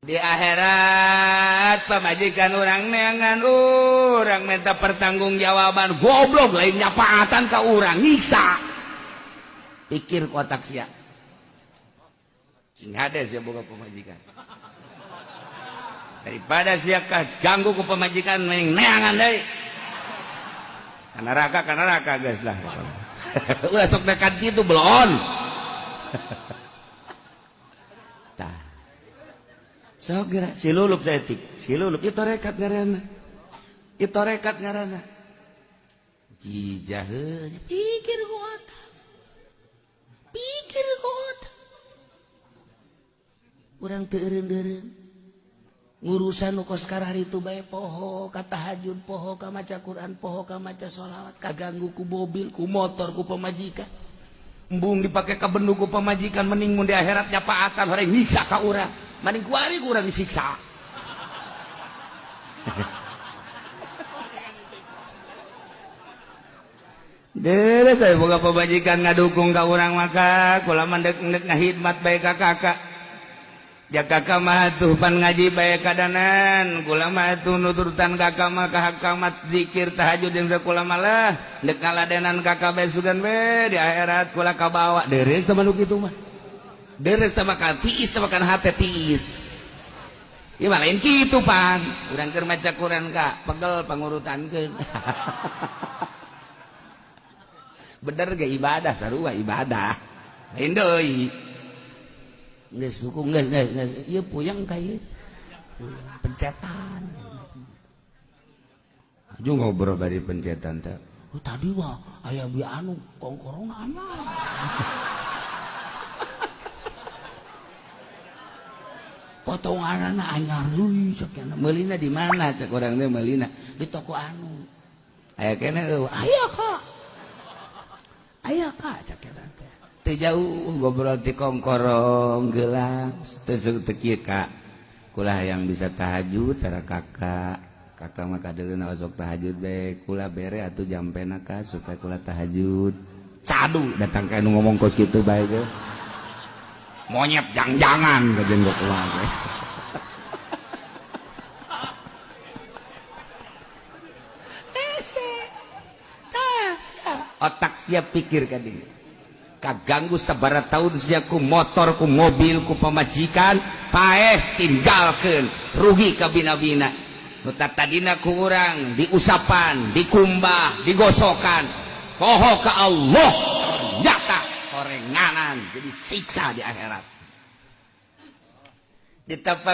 Di akhirat pamajikan urang neangan urang minta pertanggungjawaban, goblok lain nyapaatan ka urang nyiksa. Pikir kotak sia. Sing hade sia boga pamajikan. Daripada sia ganggu ku pamajikan mending neangan deui. Ka neraka geus lah. Ulah sok dekat kitu belon. Tah. Sok geura si lulup saeutik, si lulup ieu tarekat ngaranna. Ieu tarekat ngaranna. Jijah pikir ku otak. Pikir ku otak. Urang teu eureun-eureun. Ngurusan nu kos kararitu bae poho ka tahajud, poho ka maca Quran, poho ka maca sholawat, kaganggu ku mobil, ku motor, ku pamajikan. Embung dipake ka bendu ku pamajikan mending mun di akhirat nyapaatan horeng nyiksa ka urang. Mending kuari ku urang disiksa. Deres saya boga pamajikan ngadukung ka urang maka kula mah deuk ngahidmat bae ka kakak. Ya kakak mah tuh pan ngaji bae kadanan, kula mah tuh nuturtan kakak mah ka hakamat zikir tahajud jeung kula mah lah deuk ngaladenan kakak bae sugan we di akhirat kula kabawa. Deres teh mah nu kitu mah. Deres teh mah ka tiis teh mah kana hate tiis. Ieu mah lain kitu pan. Urang keur maca Quran ka pegel pangurutankeun. Bener ge ibadah sarua ibadah. Lain deui. Geus hukum geus geus ieu puyeng ka ieu. Pencetan. Aju ngobrol bari pencetan teh. Oh, tadi mah aya bi anu kongkorong anyar. Potonganana anyar deui cek nya. Meulina di mana cek urang teh meulina? Di toko anu. Aya keneh eueuh. Aya ka. Aya ka cek nya teh. Teu jauh ngobrol ti kongkorong gelang teu teu kieu ka. Kula hayang bisa tahajud cara kakak. Kakak mah kadeuleuna osok tahajud bae kula bere atuh jampena ka supaya kula tahajud. Cadu datang ka nu ngomong kos kitu bae ge. Monyet jang-jangan kajen kula ge. Otak siap pikir ka dieu. Kaganggu sabaraha tahun sia ku motor, ku mobil, ku pamajikan, paeh tinggalkeun, rugi ka bina-bina. Nu tadina ku urang diusapan, dikumbah, digosokan. Poho ka Allah, ternyata orenganan jadi siksa di akhirat. Ditapak